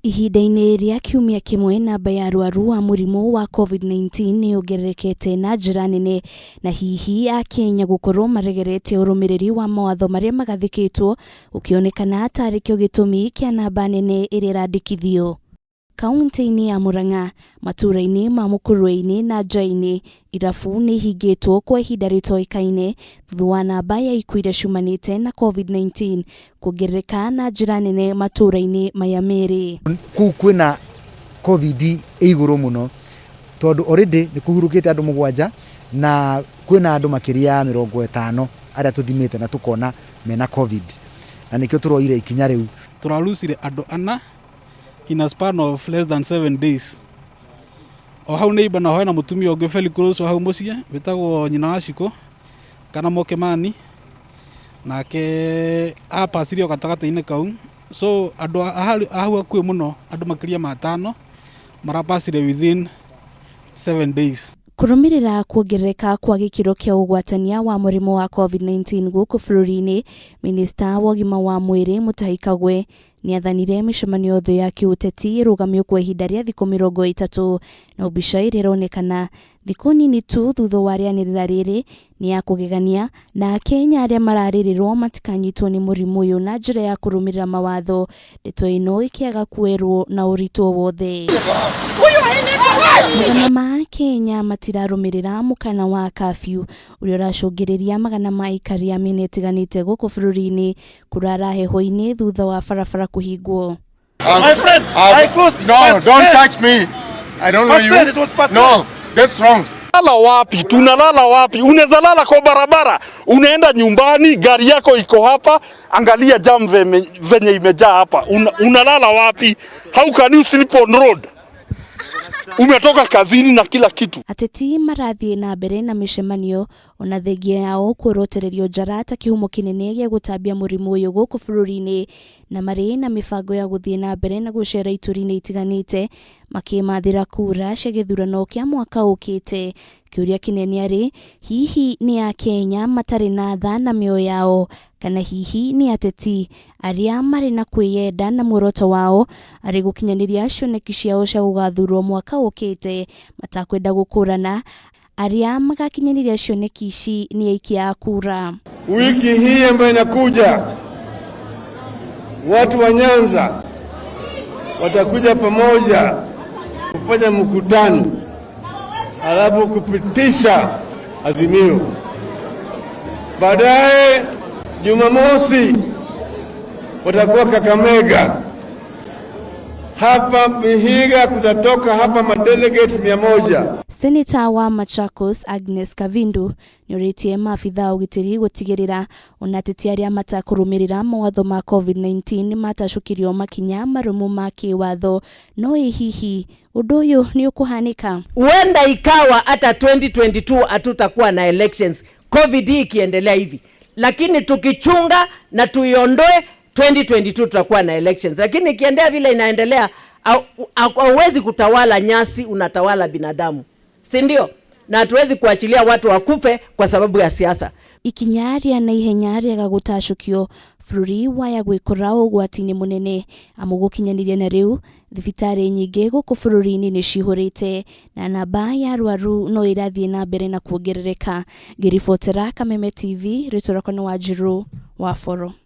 Ihinda-inĩ rĩa kiumia kĩmwe namba ya arwaru a mũrimũ wa Covid-19 nĩ yongererekete na njĩra nene, na hihi Akenya gũkorwo maregerete ũrũmĩrĩri wa mawatho marĩa magathĩkĩtwo gũkĩonekana tarĩ kĩo gĩtũmi kĩa namba nene ĩrĩa ĩrandĩkithio. Kauntĩ-inĩ ya Murang'a, matũũra-inĩ ma Mũkũrwe-inĩ na Nja-inĩ, irabu nĩ ihingĩtwo kwa ihinda rĩtoĩkaine thutha wa namba ya ikuũ iria ciumanĩte na Covid-19 kuongerereka na njĩra nene matũũra-inĩ maya merĩ. Kũu kwĩna Covid ĩ igũrũ mũno tondũ already nĩ kũhurũkĩte andũ 7 na kwĩna andũ makĩria ya 50 arĩa tũthimĩte na tũkona mena Covid, na nĩkĩo tũroire ikinya rĩu. Tũrarucire andũ 4 in a span of less than 7 days. O hau neighbor naho hena mũtumia ũngĩ very close hau mũciĩ wĩtagwo nyina wa Cikũ kana Mũkĩmani, nake apacire o gatagatĩ-inĩ kau. So andũ a hau hakuhĩ mũno, andũ makĩria ma 5 marapacire within 7 days. Kũrũmĩrĩra kuongerereka kwa gĩkĩro kĩa ũgwatania wa mũrimũ wa Covid-19 gũkũ bũrũri-inĩ, Minista wa ũgima wa mwĩrĩ Mutahi Kagwe nĩathanire mĩcemanio yothe ya kĩũteti ĩrũgamio kwa ihinda rĩa thikũ 30. No mbica ĩrĩa ĩronekana thikũ nini tu thutha wa rĩanĩrĩra rĩrĩ nĩ ya kũgegania, na Akenya arĩa mararĩrĩrwo matikanyitwo nĩ mũrimũ ũyũ na njĩra ya kũrũmĩrĩra mawatho, ndeto ĩno ĩkĩaga kuoerwo na ũritũ o wothe. Magana ma Akenya matirarũmĩrĩra mũkana wa curfew ũrĩa ũracũngĩrĩria magana ma aikari a mĩena ĩtiganĩte gũkũ bũrũri-inĩ kũrara heho-inĩ thutha wa barabara kũhingwo. My friend, I closed No, past don't 10. touch me. I don't know Past you. 10, it was past No, that's wrong. Lala wapi? Tunalala wapi? Unaweza lala kwa barabara, unaenda nyumbani, gari yako iko hapa, angalia jam venye imejaa hapa. Unalala wapi? How can you sleep on road? Umetoka kazini na kila kitu. Ateti marathiĩ na mbere na mĩcemanio ona thengia yao kuorotererio njara ta kĩhumo kĩnene gĩa gũtambia mũrimũ ũyũ gũkũ bũrũri-inĩ, na marĩ na mĩbango ya gũthiĩ na mbere na gũcera ituri-inĩ itiganĩte makĩmathĩra kura cia gĩthurano kĩa mwaka ũkĩte. Kĩũria kĩnene arĩ hihi nĩ Akenya matarĩ na tha na mĩoyo yao, kana hihi nĩ ateti arĩa marĩ na kwĩyenda na muoroto wao arĩ gũkinyanĩria cioneki ciao cia gũgathurwo mwaka ũkĩte matakwenda gũkũrana arĩa magakinyanĩria cioneki ici nĩ aikia a kura. Wiki hii ambayo inakuja, watu wa Nyanza watakuja pamoja kufanya mkutano, alafu kupitisha azimio. Baadaye Jumamosi watakuwa Kakamega. Hapa Vihiga kutatoka hapa madelegate 100. Seneta wa Machakos Agnes Kavindu nĩorĩtie maabitha a ũgitĩri gũtigĩrĩra ona ateti arĩa matakũrũmĩrĩra mawatho ma Covid-19 nĩmatacũkĩrio makinya marũmu ma kĩwatho. No ĩ hihi ũndũ ũyũ nĩ ũkũhanĩka? Huenda ikawa hata 2022 hatutakuwa na elections, COVID hii ikiendelea hivi, lakini tukichunga na tuiondoe, 2022 tutakuwa na elections, lakini ikiendelea vile inaendelea, hauwezi kutawala nyasi, unatawala binadamu, si ndio? Na hatuwezi kuachilia watu wakufe kwa sababu ya siasa. Ikinya rĩa naihenya rĩaga gũtacũkio, bũrũri waya gwĩkora ũgwati-inĩ mũnene, amu gũkinyanĩria na rĩu thibitarĩ nyingĩ gũkũ bũrũri-inĩ nĩ cihũrĩte na namba ya arwaru no ĩrathiĩ na mbere na kuongerereka. Ngĩribotera Kameme TV, rĩtwa rĩakwa nĩ Wanjirũ wa Boro.